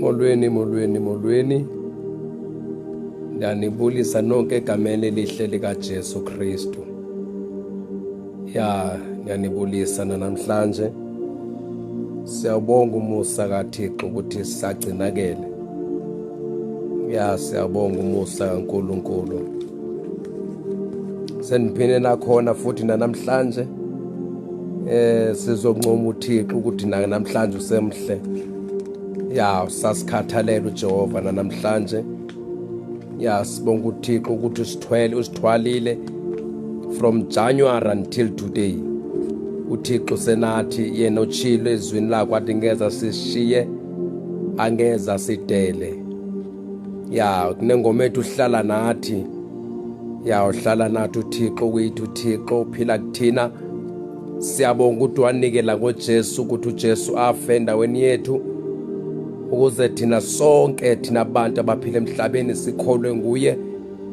Molweni. Ndanibulisa nonke egameni elihle likaJesu Kristu. Ndanibulisa namhlanje. Siyabonga umusa kaThixo ukuthi sisagcinakele. Siyabonga umusa kaNkulunkulu. Seniphine nakhona futhi namhlanje. Sizoncoma uThixo ukuthi namhlanje usemhle. Sasikhathalela uJehova namhlanje. Sibonga uThixo ukuthi usithwalile from January until today. uThixo senathi yena utshilo ezwini lakho athi ngeza sishiye angeza sidele. Kunengoma ethu uhlala nathi. Uhlala nathi uThixo kwethu, uThixo uphila kuthina. Siyabonga ukuthi wanikela ngoJesu ukuthi uJesu afe endaweni yethu ukuze thina sonke thina abantu abaphila emhlabeni sikholwe nguye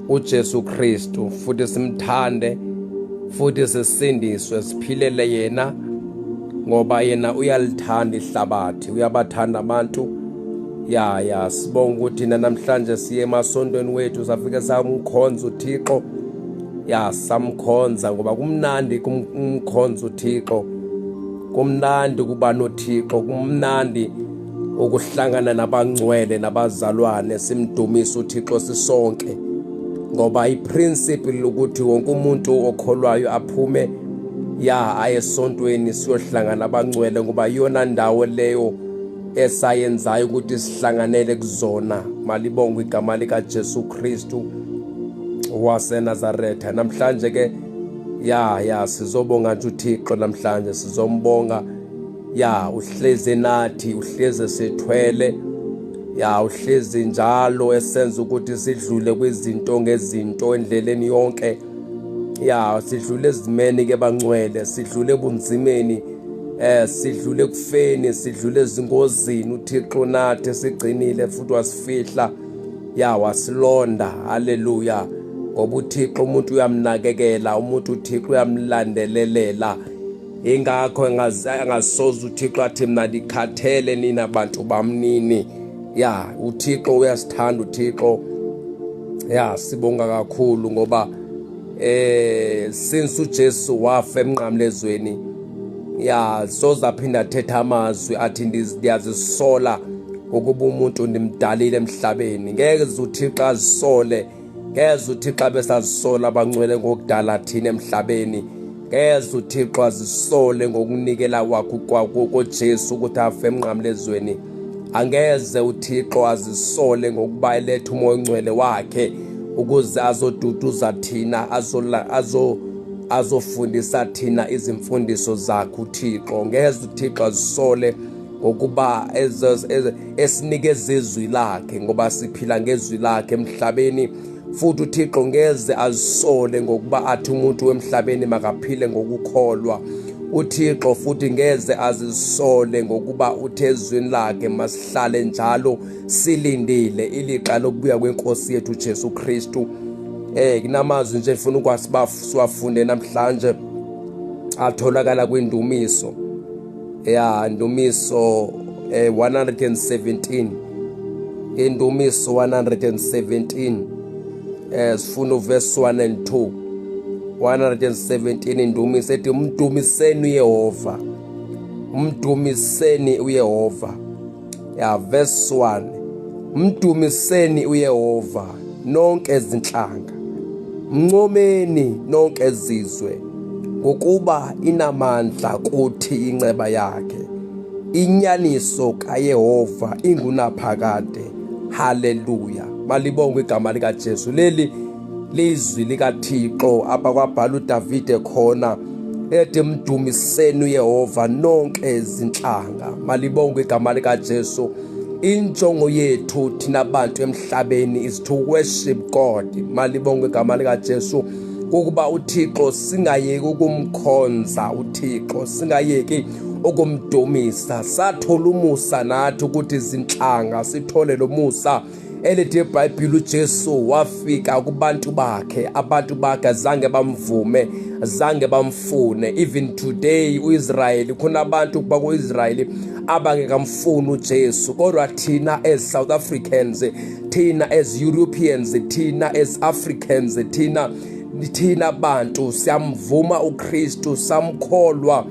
uJesu Kristu, futhi simthande, futhi sisindiswe, siphilele yena ngoba yena uyalithanda ihlabathi, uyabathanda abantu. Sibonga ukuthi namhlanje siye emasontweni wethu safike samkhonza uThixo. Samkhonza ngoba kumnandi kumkhonza uThixo. Kumnandi kuba noThixo, kumnandi ukuhlangana nabangcwele nabazalwane simdumisa uThixo sisonke. Ngoba iprinciple ukuthi wonke umuntu okholwayo aphume aye esontweni siyohlangana nabangcwele, ngoba iyona ndawo leyo esayenzayo ukuthi sihlanganele kuzona. Malibonga igama likaJesu Kristu waseNazaretha. Namhlanje ke sizobonga nje uThixo namhlanje, sizombonga. Uhleze nathi, uhleze sethwele. Uhlezi njalo esenza ukuthi sidlule kwizinto ngezinto endleleni yonke. Sidlule ezimeni ke bangcwele, sidlule ebunzimeni, sidlule kufeni, sidlule ezingozini. uThixo nathi sigcinile futhi wasifihla. Wasilonda. Haleluya. Ngoba uThixo umuntu uyamnakekela, umuntu uThixo uyamlandelelela. Ingakho engasoza uThixo athi mina ndikhathele nina bantu bamnini. uThixo uyasithanda uThixo. Sibonga kakhulu ngoba since uJesu wafa emnqamlezweni, sozaphinda athetha amazwi athi ndiyazisola ngokuba umuntu ndimdalile emhlabeni. Ngeke uThixo azisole, ngeze uThixo besazisola abangcwele ngokudala thina emhlabeni. Ngeze uThixo azisole ngokunikela kwakho koJesu ukuthi afe emnqamlezweni. Angeze uThixo azisole ngokuba elethe umoya ongcwele wakhe ukuze azoduduza thina, azofundisa thina izimfundiso zakhe uThixo. Ngeze uThixo azisole ngokuba esinikeza izwi lakhe ngoba siphila ngezwi lakhe emhlabeni. Futhi uThixo ngeze azisole ngokuba athi umuntu emhlabeni makaphile ngokukholwa. uThixo futhi ngeze azisole ngokuba uthezwini lakhe masihlale njalo silindile ilixa lokubuya kwenkosi yethu uJesu Kristu. Kunamazwi nje ngifuna ukwasibafunde namhlanje atholakala kwindumiso. Indumiso 117. Indumiso 117. Sifuna uverse 1 and 2. 117 indumiso ethi mdumiseni uYehova. Mdumiseni uYehova. Verse 1. Mdumiseni uYehova nonke izinhlanga. Mncomeni nonke izizwe ngokuba inamandla kuthi inceba yakhe. Inyaniso kaYehova ingunaphakade. Haleluya. Malibonga igama likaJesu. Leli lizwi likaThixo abakwabhala uDavide khona ethi mdumiseni uYehova nonke izinhlanga. Malibonga igama likaJesu. Injongo yethu thina abantu emhlabeni is to worship God. Malibonga igama likaJesu. Ukuba uThixo singayeki ukumkhonza uThixo, singayeki ukumdumisa. Sathola umusa nathi ukuthi izinhlanga sithole lo musa elithi iBhayibhile uJesu wafika kubantu bakhe, abantu bakhe azange bamvume, azange bamfune. Even today uIsrael, khona abantu baku-Israyeli abangekamfuni uJesu, kodwa thina as South Africans, thina as Europeans, thina as Africans, thina bantu siyamvuma uKristu, samkholwa,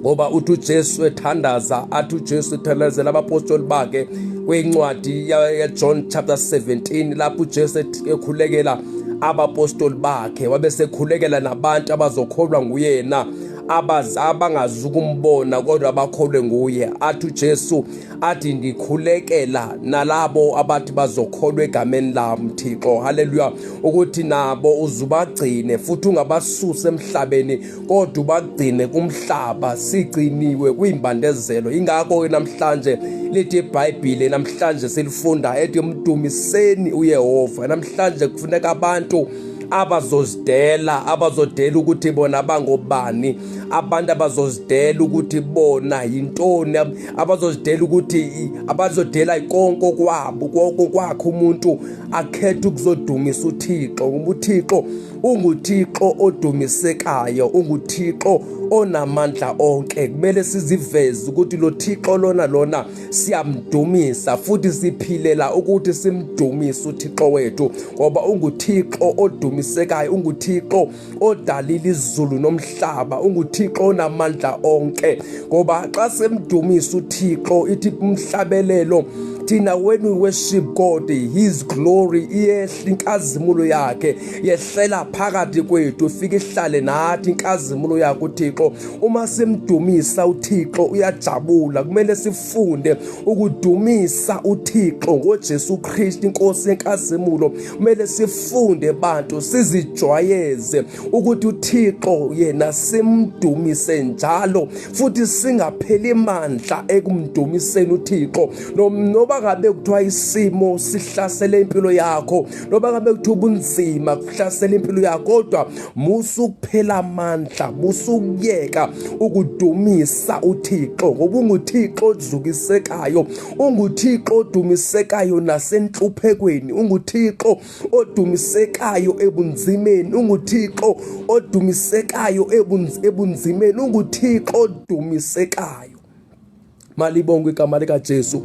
ngoba uthi uJesu ethandaza, athi uJesu ethandazela abapostoli bakhe kwincwadi yaJohn chapter 17, lapho uJesu ekhulekela abapostoli bakhe, wabe sekhulekela nabantu abazokholwa nguyena, abangazukumbona kodwa bakholwe nguye. Athi uJesu athi ndikhulekela nalabo abathi bazokholwa egameni lami Thixo, haleluya, ukuthi nabo uzubagcine futhi ungabasusa emhlabeni kodwa ubagcine kumhlaba, sigciniwe kwimbandezelo. Ingakho namhlanje lithi iBhayibhile, namhlanje silifunda ethi mdumiseni uYehova. Namhlanje kufuneka abantu abazodela ukuthi bona bangobani, abantu abazozidela ukuthi bona yintoni, abazodela ikonko kwakhe umuntu akhethe ukuzodumisa uThixo, ngoba uThixo unguThixo odumisekayo, unguThixo onamandla onke. Kumele siziveze ukuthi lo Thixo lona siyamdumisa futhi siphilela ukuthi simdumise uThixo wethu, ngoba unguThixo odumisekayo, unguThixo odalile izulu nomhlaba, unguThixo onamandla onke. Ngoba xa semdumisa uThixo, ithi umhlabelelo thina, when we worship God, his glory iyehla, inkazimulo yakhe yehlela phakathi kwethu, ufike ihlale nathi inkazimulo yakhe uThixo. Uma simdumisa uThixo uyajabula. Kumele sifunde ukudumisa uThixo ngoJesu Kristu inkosi yenkazimulo. Kumele sifunde bantu, sizijwayeze ukuthi uThixo yena simdumise njalo, futhi singapheli amandla ekumdumiseni uThixo. Noba ngabe kuthiwa isimo sihlasele impilo yakho, noba ngabe kuthiwa ubunzima kuhlasele impilo yakho, kodwa musukuphela amandla, musukuyeka ukudumisa uThixo, ngoba unguThixo odlukisekayo, unguThixo odumisekayo nasenhluphekweni, unguThixo odumisekayo ebunzimeni, unguThixo odumisekayo ebunzimeni, unguThixo odumisekayo. Malibonke igama likaJesu.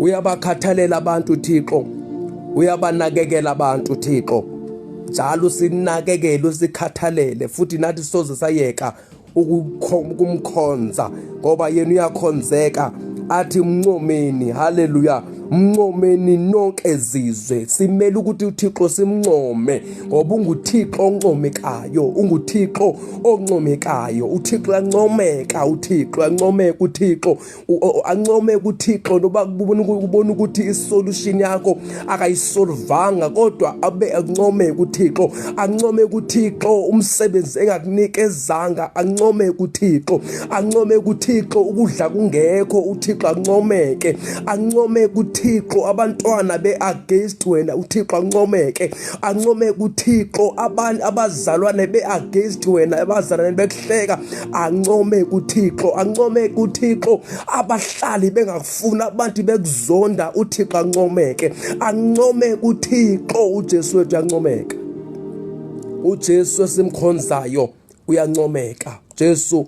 Uyabakhathalela abantu uThixo, uyabanakekela abantu uThixo, njalo sinakekele, usikhathalele, futhi nathi soze sayeka ukumkhonza, ngoba yena uyakhonzeka. Athi mncomeni, haleluya, mncomeni nonke zizwe. Simele ukuthi uThixo simncome, ngoba unguThixo oncomekayo, unguThixo oncomekayo. uThixo uyancomeka, uThixo uyancomeka, uThixo ancomeka uThixo, noba kubona ukuthi isolution yakho akayisolvanga, kodwa abe ancomeka uThixo, ancomeka uThixo umsebenzi engakunikeezanga, ancomeka uThixo, ancomeka uThixo ukudla kungekho, uThixo ancomeke, ancomeka uThixo abantwana be-against wena, uThixo ancomeke, ancomeka uThixo abazalwane be-against wena, abazalwane bekuhleka, ancomeka uThixo, ancomeka uThixo abahlali bengakufuna, abantu bekuzonda, uThixo ancomeke, ancomeka uThixo. uJesu wethu uyancomeka, uJesu esimkhonzayo uyancomeka, Jesu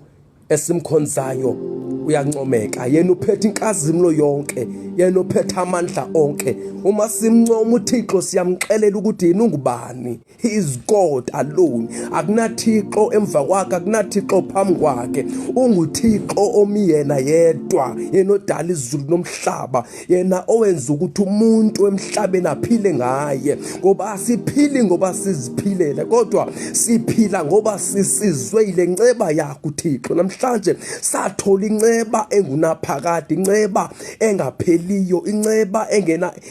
esimkhonzayo uyancomeka. Yena uphethe inkazimulo yonke, yena uphethe amandla onke. Uma simncoma uThixo siyamxelela ukuthi yena ungubani. He is God alone. Akunathixo emva kwakhe, akunathixo phambi kwakhe. UnguThixo omi yena yedwa, yena odala izulu nomhlaba, yena owenza ukuthi umuntu emhlabeni aphile ngaye. Ngoba asiphili ngoba siziphilela, kodwa siphila ngoba sisizwe ile nceba yakhe uThixo. Namhlanje sathola inceba engunaphakade, inceba engapheliyo, inceba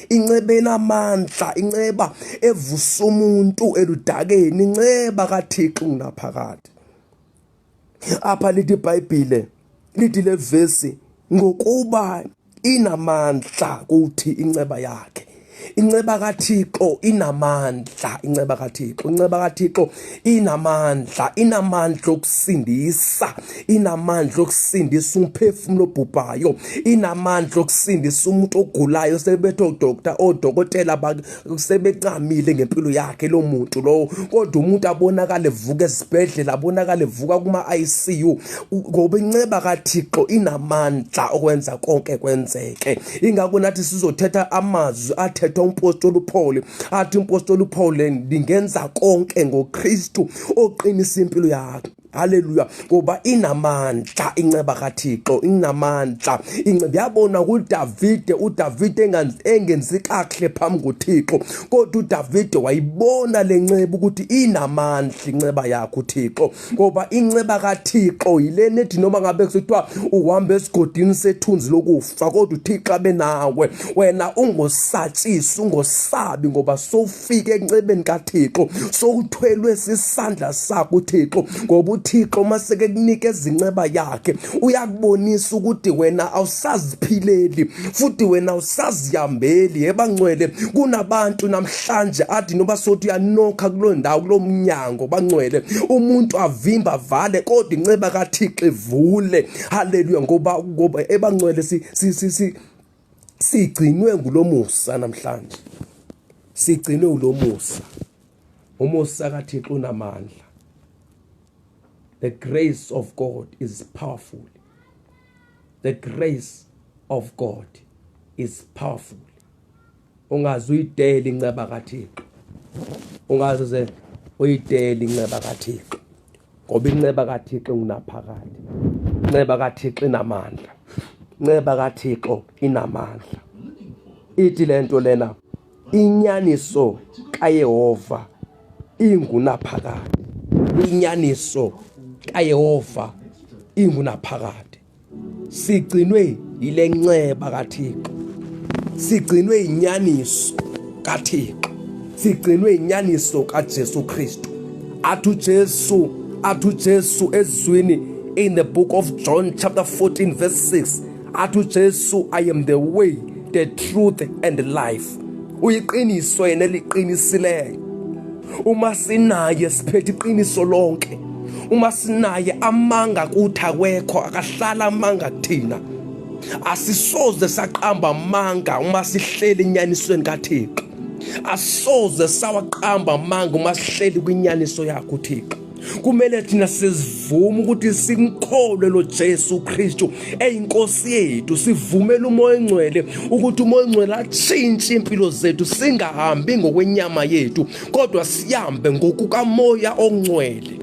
inceba enamandla, inceba evusa umuntu eludakeni, inceba kaThixo ngunaphakade. Apha lithi iBhayibhile, lithi levesi, ngokuba inamandla kuthi inceba yakhe. inceba kaThixo inamandla, inceba kaThixo inamandla, inamandla okusindisa, inamandla okusindisa umphefumulo obhubhayo, inamandla okusindisa umuntu ogulayo sebethe odokotela sebencamile ngempilo yakhe lo muntu lo, kodwa umuntu abonakala evuka esibhedlela, abonakala evuka kuma ICU, ngoba inceba kaThixo inamandla okwenza konke kwenzeke. Ingakho nathi sizothetha amazwi athethwa umpostoli uPaul, athi umpostoli uPaul, ndingenza konke ngoKristu oqinisa impilo yakhe. Haleluya, ngoba inamandla inceba kaThixo, inamandla. Ngiyabona uDavide engenzi kahle phambi koThixo, kodwa uDavide wayibona lenceba ukuthi inamandla inceba yakhe uThixo, ngoba inceba kaThixo yile nethi noma ngabe kusithiwa uhamba esigodini sethunzi lokufa, kodwa uThixo abe nawe, wena ungosatshisi, ungosabi, ngoba sowufike encebeni kaThixo, sowuthwelwe sisandla sakho uThixo, ngoba uThixo maseke kunikeza inceba yakhe uyakubonisa ukuthi wena awusaziphileli futhi wena awusazihambeli. Yebangcwele, kunabantu namhlanje athi noba sothi uyanokha kulo ndawo kulo mnyango bangcwele, umuntu avimba vale, kodwa inceba kaThixo ivule. Haleluya, ngoba ebangcwele sigcinwe ngulomusa namhlanje, sigcinwe ulomusa. Umusa kaThixo unamandla. The grace of God is powerful. The grace of God is powerful. Ungaze uyidele inceba kaThixo, ungaze uyidele inceba kaThixo, ngoba inceba kaThixo ngunaphakade, inceba kaThixo inamandla, inceba kaThixo inamandla. Ithi lento lena, inyaniso kaYehova ingunaphakade, inyaniso kaYehova ingunaphakade. Sigcinwe yile nceba kaThixo, sigcinwe inyaniso kaThixo, sigcinwe inyaniso kaJesu Kristu. Athu Jesu ezwini in the book of John chapter 14 verse 6, athu Jesu, I am the way, the truth and the life. Uyiqiniso yena eliqinisileyo. Uma sinaye siphethe iqiniso lonke, uma sinaye amanga kuthi akwekho, akahlala amanga kuthina. Asisoze saqamba amanga uma sihleli enyanisweni kaThixo, asisoze sawaqamba amanga uma sihleli kwinyaniso yakho uThixo. Kumele thina sizivume ukuthi simkholwe lo Jesu Kristu eyinkosi yethu, sivumele uMoya Ongcwele ukuthi uMoya Ongcwele atshintshe impilo zethu, singahambi ngokwenyama yethu kodwa sihambe ngokukaMoya Ongcwele.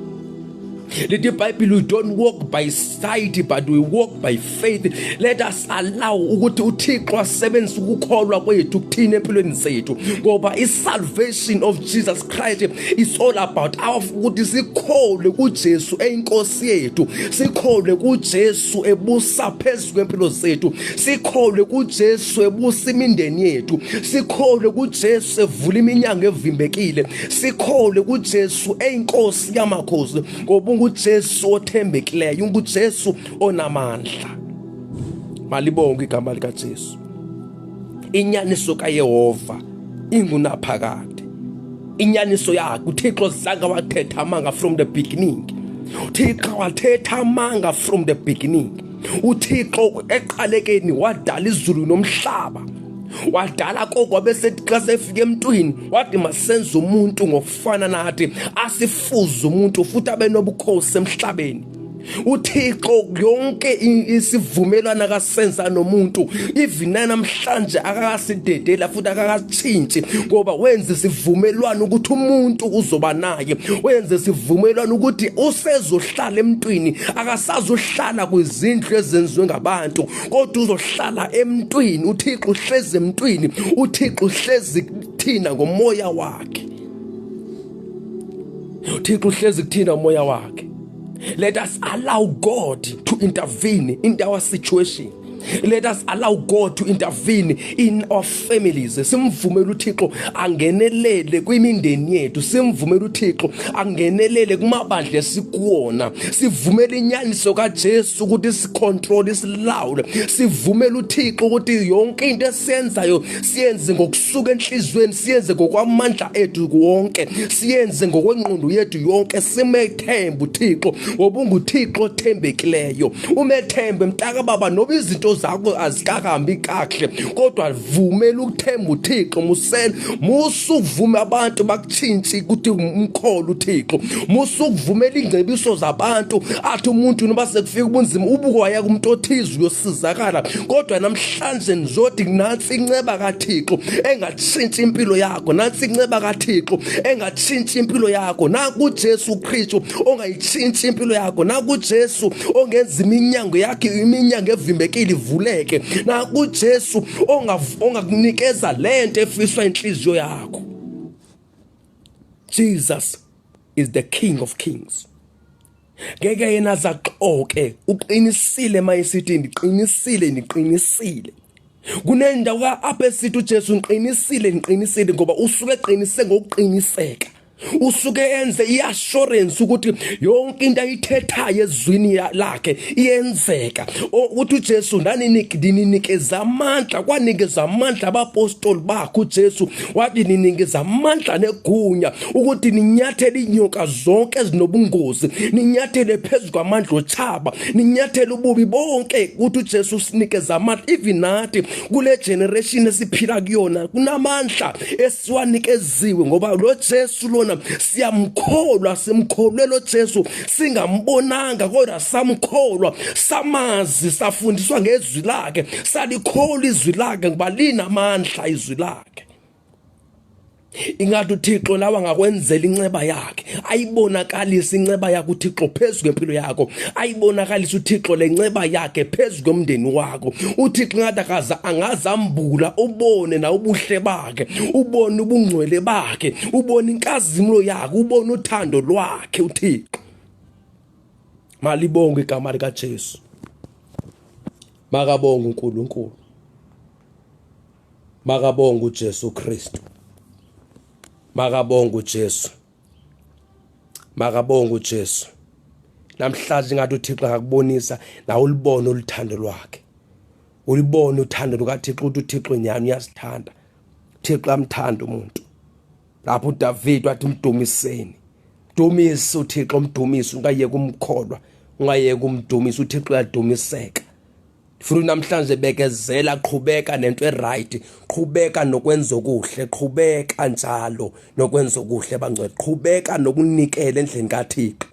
Let the Bible, we don't walk by sight but we walk by faith. Let us allow ukuthi uThixo asebenzise ukukholwa kwethu kuthina empilweni zethu, ngoba i-salvation of Jesus Christ is all about ukuthi sikholwe kuJesu eyinkosi yethu, sikholwe kuJesu ebusa phezu kwempilo zethu, sikholwe kuJesu ebusa imindeni yethu, sikholwe kuJesu evula iminyango evimbekile, sikholwe kuJesu eyinkosi yamakhosi, ngoba uJesu othembekileyo, uJesu onamandla. Malibonke igama likaJesu. Inyaniso kaYehova ingunaphakade, inyaniso yakhe uThixo zange wathetha amanga from the beginning. uThixo wathetha amanga from the beginning. uThixo eqalekeni wadala izulu nomhlaba, wadala koko besethi xa sefika emntwini wathi masenze umuntu ngokufana nathi, asifuze umuntu futhi abe nobukhosi emhlabeni. uThixo yonke isivumelwano akasenza nomuntu, even namhlanje akakasidedela futhi akakatshintshi, ngoba wenze sivumelwano ukuthi umuntu uzoba naye, wenze sivumelwano ukuthi usezohlala emntwini, akasazohlala kwizindlu ezenziwe ngabantu kodwa uzohlala emntwini. uThixo uhlezi emntwini, uThixo uhlezi kuthina ngomoya wakhe, uThixo uhlezi kuthina ngomoya wakhe. Let us allow God to intervene in our situation. Let us allow God to intervene in our families. Simvumela uThixo angenelele kwimindeni yethu. Simvumela uThixo angenelele kumabandla esikuwona. Sivumela inyaniso kaJesu ukuthi sicontrol isilawule. Sivumela uThixo ukuthi yonke into esiyenzayo siyenze ngokusuka enhlizweni, siyenze ngokwamandla ethu wonke, siyenze ngokwengqondo yethu yonke. Simethembe uThixo ngoba unguThixo othembekileyo. Umethembe mntaka baba noba izinto zakho azikahambi kahle, kodwa vumela ukuthemba uThixo. Musukuvume abantu bakutshintshe ukuthi umkholo uThixo. Musukuvumela ingcebiso zabantu athi umuntu noba sekufika ubunzima ubuko waya kumuntu othize uyosizakala, kodwa namhlanje nizodi nansi inceba kaThixo engatshintshi impilo yakho. Nansi inceba kaThixo engatshintshi impilo yakho. Naku uJesu Kristu ongayitshintshi impilo yakho. Naku uJesu ongenza iminyango yakhe, iminyango evimbekile ivuleke. Naku uJesu ongakunikeza lento efiswa inhliziyo yakho. Jesus is the King of Kings. Ngeke yena zaxoke, uqinisile mayisithi ndiqinisile. Kunendawo apha esithi uJesu ngiqinisile ngoba usuke eqinise ngokuqiniseka. Usuke enze iassurance ukuthi yonke into ayithethayo ezwini lakhe iyenzeka. Uthi uJesu ninikeza amandla, kwanikeza amandla abapostoli bakhe uJesu. Wathi ninikeza amandla negunya ukuthi ninyathele inyoka zonke ezinobungozi, ninyathele phezulu kwamandla otshaba, ninyathele ububi bonke. Uthi uJesu usinikeza amandla. Even nathi kule generation esiphila kuyona kunamandla esiwanikeziwe ngoba lo Jesu lona siyamkholwa, simkholwe lo Jesu singambonanga kodwa samkholwa, samazi, safundiswa ngezwi lakhe, salikholwa izwi lakhe ngoba linamandla izwi lakhe. Ingathi uThixo lawa ngakwenzela inceba yakhe, ayibonakalisa inceba yakhe uThixo phezulu kwempilo yakho, ayibonakalisa uThixo lenceba yakhe phezulu komndeni wakho. uThixo ngathi angazambula ubone na ubuhle bakhe, ubone ubungcwele bakhe, ubone inkazimulo yakhe, ubone uthando lwakhe uThixo. Malibonge igama lika Jesu. Makabonge uNkulunkulu. Makabonge uJesu Kristu. Makabonge uJesu. Makabonge uJesu. Namhlanje ngathi uThixo akubonisa na ulibone uluthando lwakhe. Ulibone uthando lukaThixo ukuthi uThixo nyani uyasithanda. uThixo amthanda umuntu. Lapho uDavid wathi mdumiseni. Dumisa uThixo, mdumise, ungayeke umkholwa, ungayeke umdumisa. uThixo uyadumiseka. Futhi namhlanje bekezela, qhubeka nento eright, qhubeka nokwenza okuhle, qhubeka njalo nokwenza okuhle bangcwele, qhubeka nokunikela endleni kaThixo,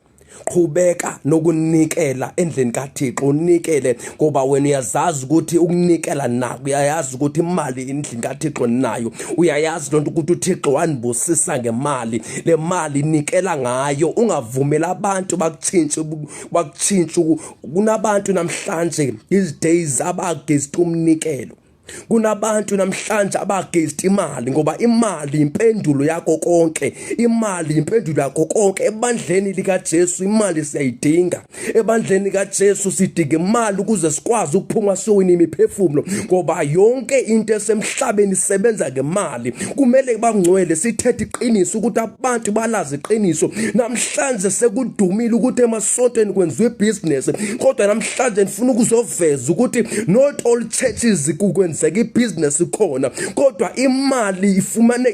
qhubeka nokunikela endleni kaThixo. Unikele ngoba wena uyazazi ukuthi ukunikela nako, uyayazi ukuthi imali endlini kaThixo nayo, uyayazi lonto ukuthi uThixo wanibusisa ngemali. Le mali nikela ngayo, ungavumela abantu bakutshintshe. Kunabantu namhlanje these days abagezi umnikelo. Kunabantu namhlanje abagezi imali ngoba imali impendulo yakho konke. Imali impendulo yakho konke. Ebandleni lika Jesu imali siyayidinga. Ebandleni kaJesu sidinga imali ukuze sikwazi ukuphuma siwina imiphefumulo ngoba yonke into esemhlabeni isebenza ngemali. Kumele bangcwele sithethe iqiniso ukuthi abantu balazi iqiniso. Namhlanje sekudumile ukuthi emasontweni kwenziwe business, kodwa namhlanje ngifuna ukuzoveza ukuthi not all churches kukwenza business khona, kodwa imali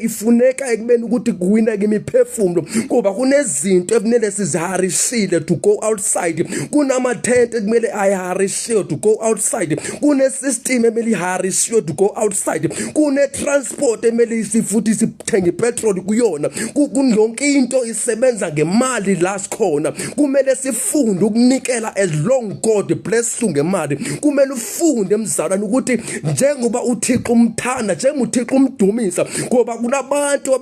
ifuneka ekubeni ukuthi kuwina imiphefumulo ngoba kunezinto ekumele siziharishile to go outside. Kunamathente ekumele ayiharishiwe to go outside. Kunesystem emele iharishiwe to go outside. Transport emele futhi sithenge ipetrol kuyona. Yonke into isebenza ngemali la sikhona. Kumele sifunde ukunikela as long God bless you ngemali. Kumele ufunde emzalwane ukuthi njengoba uThixo umthanda, njengoba uThixo umdumisa, ngoba kunabantu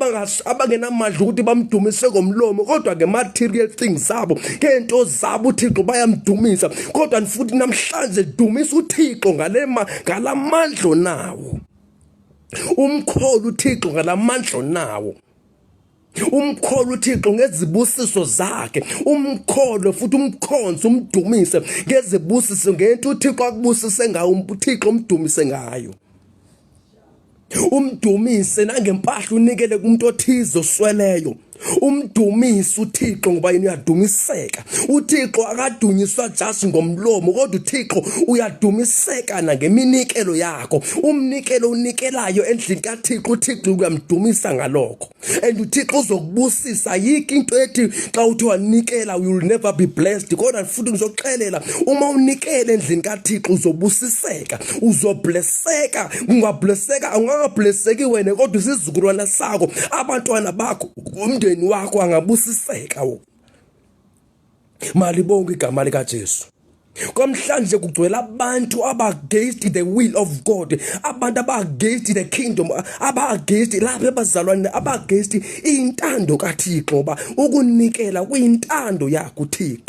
abangenamandla ukuthi bamdumise ngomlomo kodwa ngematerial things zabo, ngento zabo uThixo bayamdumisa. Kodwa futhi namhlanje dumisa uThixo ngalamandla nawo. Umkholo uThixo ngalamandla nawo. Umkholo uThixo ngezibusiso zakhe, umkholo futhi umkhonzo umdumise ngezibusiso ngento uThixo akubusise ngayo, uThixo umdumise ngayo. Umdumise nangempahla unikele kumuntu othize osweleyo. Umdumise uThixo ngoba yena uyadumiseka. uThixo akadunyiswa just ngomlomo, kodwa uThixo uyadumiseka ngeminikelo yakho. Umnikelo unikelayo endlini kaThixo, uThixo uyamdumisa ngalokho. And uThixo uzokubusisa. Yiki into ethi xa uthi wanikela you will never be blessed. Kodwa futhi ngizokuxelela, uma unikela endlini kaThixo uzobusiseka, uzoblesseka. Ungablesseka, ungablesseki wena kodwa isizukulwana sakho, abantwana bakho, umndeni wakho angabusiseka. Malibonke igama lika Jesu. Kwamhlanje kugcwele abantu aba-against the will of God, abantu aba-against the kingdom, aba-against lapha ebazalwane, aba-against intando kaThixo, ngoba ukunikela kuyintando yakho uThixo.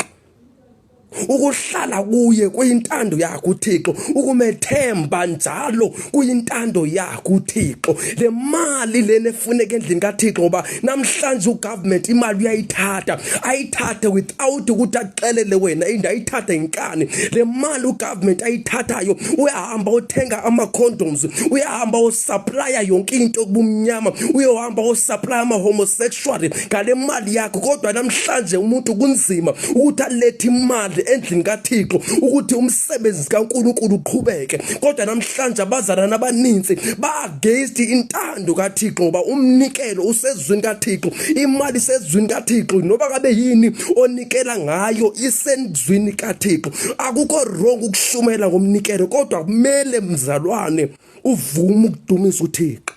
Ukuhlala kuye kuyintando yakho uThixo, ukumethemba njalo kuyintando yakho uThixo. Le mali lena efuneka endlini kaThixo, ngoba namhlanje ugovernment imali uyayithatha, ayithathe without ukuthi axelele wena, ayithatha inkani. Le mali ugovernment ayithathayo, uyahamba uthenga ama-condoms, uyahamba usupplya yonke into kubumnyama, uyahamba usupply ama-homosexual ngale mali yakho. Kodwa namhlanje umuntu kunzima ukuthi alethe imali endlini kaThixo ukuthi umsebenzi kaNkulunkulu uqhubeke. Kodwa namhlanje abazalwana abaninzi ba-against intando kaThixo, ngoba umnikelo usezwini kaThixo, imali isezwini kaThixo, noba kabe yini onikela ngayo isezwini kaThixo. Akukho wrong ukushumela ngomnikelo, kodwa kumele mzalwane uvume ukudumisa uThixo.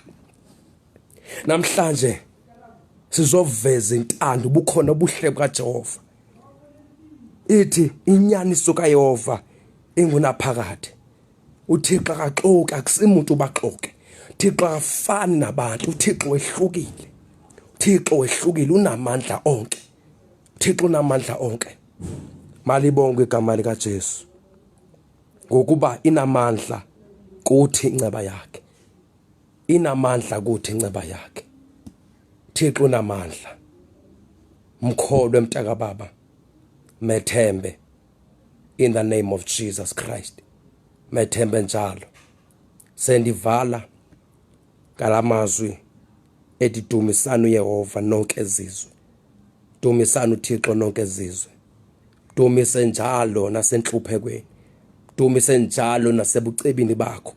Namhlanje sizoveza intando, ubukhona obuhle bukaJehova. Ithi inyaniso kaYehova engunaphakade. uThixo akaxoki, akusimuntu ubaxoke. uThixo akafani nabantu, uThixo wehlukile. uThixo wehlukile, unamandla onke. uThixo unamandla onke. Malibonke igama lika Jesu, ngokuba inamandla kuthi inceba yakhe, inamandla kuthi inceba yakhe. uThixo unamandla. Mkholwe mntaka baba, methembe in the name of Jesus Christ. Methembe njalo. Sendivala ngalamazwi ethi dumisani uYehova nonke izizwe, dumisani uThixo nonke izizwe, dumise njalo nasenhluphekweni, dumise njalo nasebucebini bakho,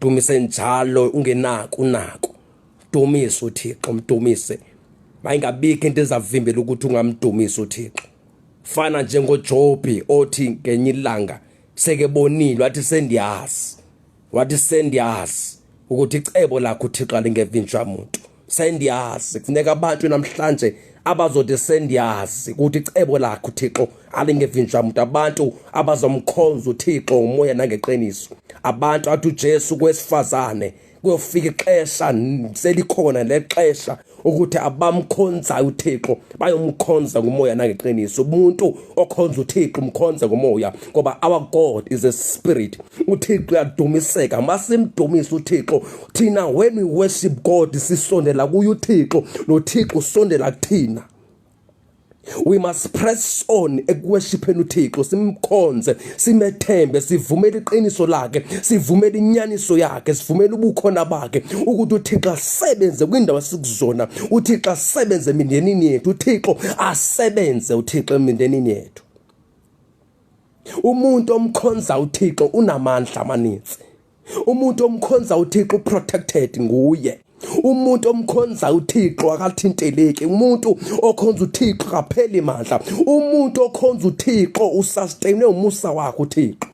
dumise njalo ungenako unako. Dumise uThixo, mdumise. Mayingabikho into ezavimbela ukuthi ungamdumisa uThixo. Fana njengoJobi othi ngenye ilanga sekebonile wathi sendiyazi ukuthi icebo lakho uThixo lingevinjwa umuntu. Sendiyazi, kufuneka abantu namhlanje abazothi sendiyazi ukuthi icebo lakho uThixo alingevinjwa umuntu. Abantu abazomkhonza uThixo ngomoya nangeqiniso, abantu athi uJesu kwesifazane kuyofika ixesha selikhona lexesha ukuthi abamkhonza uThixo bayomkhonza ngomoya nangeqiniso. Umuntu okhonza uThixo umkhonza ngomoya, ngoba our God is a spirit. uThixo uyadumiseka. Masimdumisa uThixo thina, when we worship God sisondela kuye uThixo, noThixo usondela kuthina. We must press on ekuworshipeni uThixo, simkhonze, simethembe, sivumele iqiniso lakhe, sivumele inyaniso yakhe, sivumele ubukhona bakhe, ukuthi uThixo asebenze kwindawo esikuzona, uThixo asebenze emindenini yethu, uThixo asebenze, uThixo emindenini yethu. Umuntu omkhonza uThixo unamandla amaninzi. Umuntu omkhonza uThixo protected nguye. Umuntu omkhonza uThixo akathinteleki. Umuntu okhonza uThixo akapheli mandla. Umuntu okhonza uThixo usustain umusa wakhe uThixo.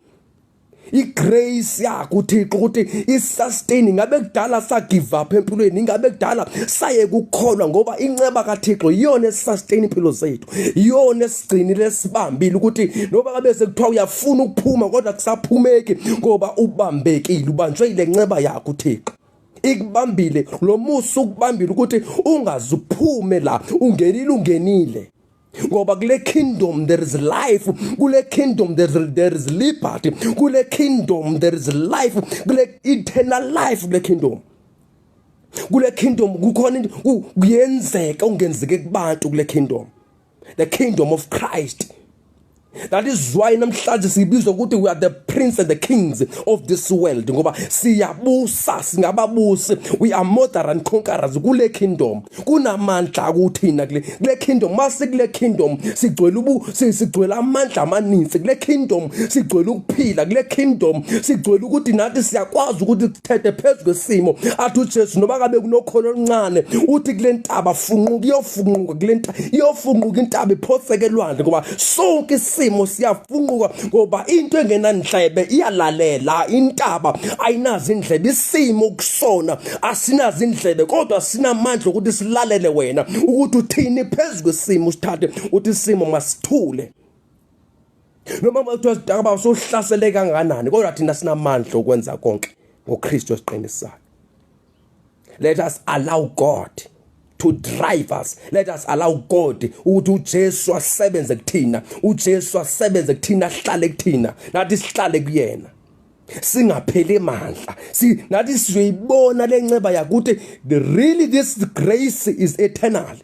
Igrace yakho uThixo ukuthi isustain. Ngabe kudala sa give up empilweni, ngabe kudala saye ukukholwa, ngoba inceba kaThixo iyona esustain impilo zethu, iyona esigcinile sibambile ukuthi noba ngabe sekuthiwa uyafuna ukuphuma kodwa kusaphumeki, ngoba ubambekile, ubanjwe ile nceba yakho uThixo. Ikubambile lo musa, ukubambile ukuthi ungazuphume la, ungenile. Ngoba kule kingdom there is life, kule kingdom there is liberty, kule kingdom there is life, kule eternal life kule kingdom. Kule kingdom kukhona kuyenzeka ungenzeke kubantu kule kingdom. The kingdom of Christ. That is why namhlanje sibizwa ukuthi we are the prince and the kings of this world ngoba siyabusa singababusi. We are more than conquerors kule kingdom. Kunamandla akuthina kule kingdom. Mase kule kingdom sigcwele amandla amaninzi kule kingdom. Sigcwele ukuphila kule kingdom. Sigcwele ukuthi nathi siyakwazi ukuthi sithethe phezulu kwesimo athi uJesu noba kabe kunokhona oluncane uthi kule ntaba funquka iyofunquka kule ntaba iyofunquka intaba iphoseke elwandle ngoba sonke isimo siyafunquka ngoba into engenandlebe iyalalela. Intaba ayinazi indlebe, isimo kusona asinazi indlebe kodwa sinamandla ukuthi silalele wena ukuthi uthini phezulu kwesimo sithathe uthi isimo masithule. Noma ukuthi akaba sohlasele kanganani kodwa thina sinamandla okwenza konke ngoKristu osiqinisayo. Let us allow God to drive us. Let us allow God ukuthi uJesu asebenze kuthina. uJesu asebenze kuthina, ahlale kuthina nathi sihlale kuyena. Singapheli amandla. Nathi sizoyibona lenceba yakuthi really this grace is eternal.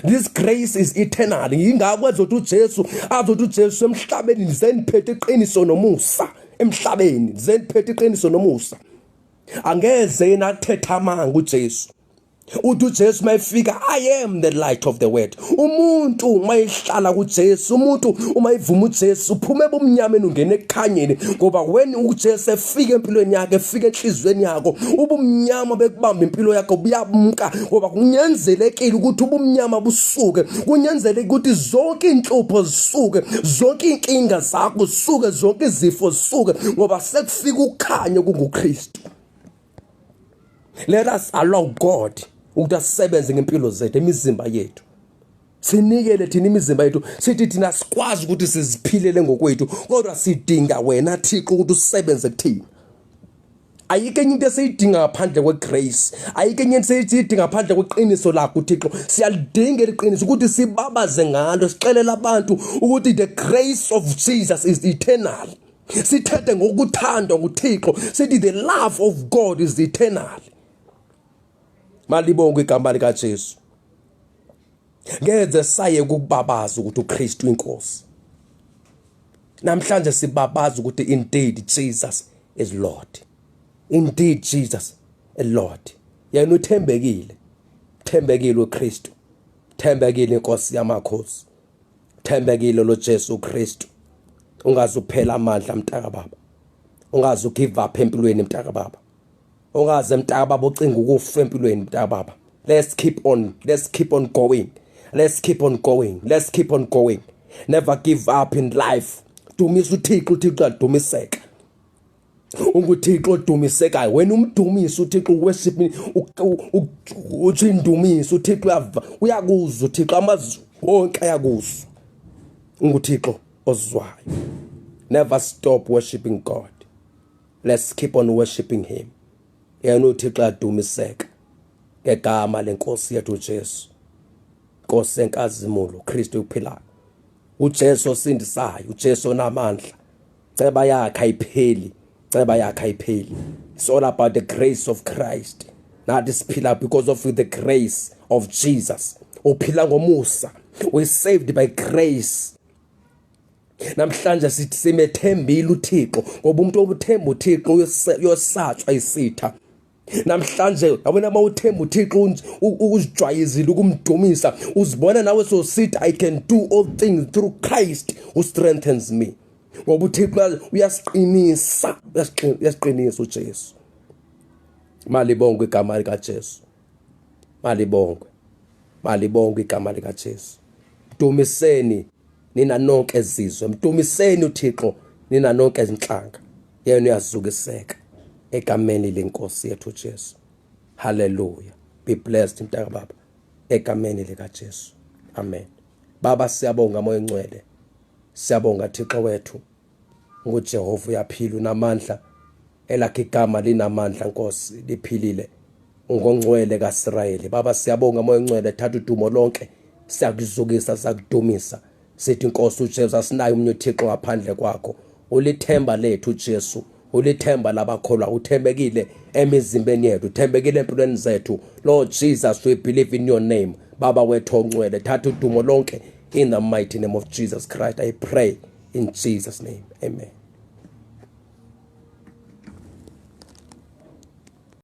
This grace is eternal. Ingakho ezothi uJesu azothi uJesu emhlabeni zeniphethe iqiniso nomusa. Emhlabeni zeniphethe iqiniso nomusa. Angeze yena athetha amanga uJesu. Uthi uJesu mayifika, I am the light of the world. Umuntu mayihlala kuJesu, umuntu umayivuma uJesu uphuma ebumnyameni ungena ekukhanyeni ngoba when uJesu efika empilweni yakhe, efika enhlizweni yakho, ubumnyama bekubamba impilo yakho buyabumka ngoba kunyenzelekile ukuthi ubumnyama busuke. Kunyenzelekile ukuthi zonke inhlupho zisuke, zonke inkinga zakho zisuke, zonke izifo zisuke ngoba sekufika ukukhanya kunguKristu. Let us allow God ukuthi asebenze ngempilo zethu, imizimba yethu. Sinikele thina imizimba yethu, sithi thina sikwazi ukuthi siziphilele ngokwethu kodwa sidinga wena Thixo ukuthi usebenze kuthina. Ayike enye into esiyidinga ngaphandle kwegrace, ayike enye into esiyidinga ngaphandle kweqiniso lakho uThixo. Siyalidinga iqiniso ukuthi sibabaze ngalo, sixelela abantu ukuthi the grace of Jesus is eternal. Sithethe ngokuthandwa nguThixo, sithi the love of God is eternal. Malibonke igama likaJesu. Ngeze saye ukubabaza ukuthi uKristu inkosi. Namhlanje sibabaza ukuthi indeed Jesus is Lord. Indeed Jesus is Lord. Yena uthembekile. Thembekile uKristu. Thembekile inkosi yamakhosi. Thembekile lo Jesu Kristu. Ungaze uphela amandla mntaka baba. Ungaze ugive up empilweni mntaka baba. Ungaze mntaka baba ucinga ukufa empilweni mntaka baba. Let's keep on going. Let's keep on going. Let's keep on going. Never give up in life. Dumisa uThixo, uThixo adumiseka. UnguThixo odumisekayo. Wena umdumisa uThixo worship uthi indumisa uThixo uyakuzwa uThixo amazwi wonke ayakuzwa. UnguThixo ozwayo. Never stop worshiping God. Let's keep on worshiping him. Yena uThixo adumiseka ngegama lenkosi yethu uJesu. Nkosi enkazimulo Kristu uphilayo. uJesu osindisayo, uJesu onamandla. Ceba yakhe ayipheli, ceba yakhe ayipheli. It's all about the grace of Christ. Not this pillar because of the grace of Jesus. Uphila ngomusa. We're saved by grace. Namhlanje sithi simethembile uThixo ngoba umuntu obuthemba uThixo uyosatshwa isitha. Namhlanje yabona mawuthemba uThixo uzijwayezile ukumdumisa, uzibona nawe so sithi I can do all things through Christ who strengthens me. Ngoba uThixo uyasiqinisa, uyasiqinisa uJesu. Malibonke igama likaJesu. Malibonke igama likaJesu. Dumiseni nina nonke ezizwe, mdumiseni uThixo nina nonke ezinhlanga. Yena uyazukiseka egameni lenkosi yethu Jesu. Hallelujah. Be blessed mntaka baba egameni likaJesu. Amen. Baba siyabonga moya engcwele. Siyabonga Thixo wethu ngoJehova uyaphila unamandla, elakhe igama linamandla Nkosi liphilile ungongcwele kaIsrayeli. Baba siyabonga moya engcwele, thatha udumo lonke, siyakuzukisa sakudumisa. Sithi Nkosi uJesu asinayo uMnye uThixo ngaphandle kwakho. Ulithemba lethu uJesu, ulithemba labakholwa, uthembekile emizimbeni yethu, uthembekile empilweni zethu. Lord Jesus, we believe in your name. Baba wethu ongcwele, thatha udumo lonke in the mighty name of Jesus Christ. I pray in Jesus' name. Amen.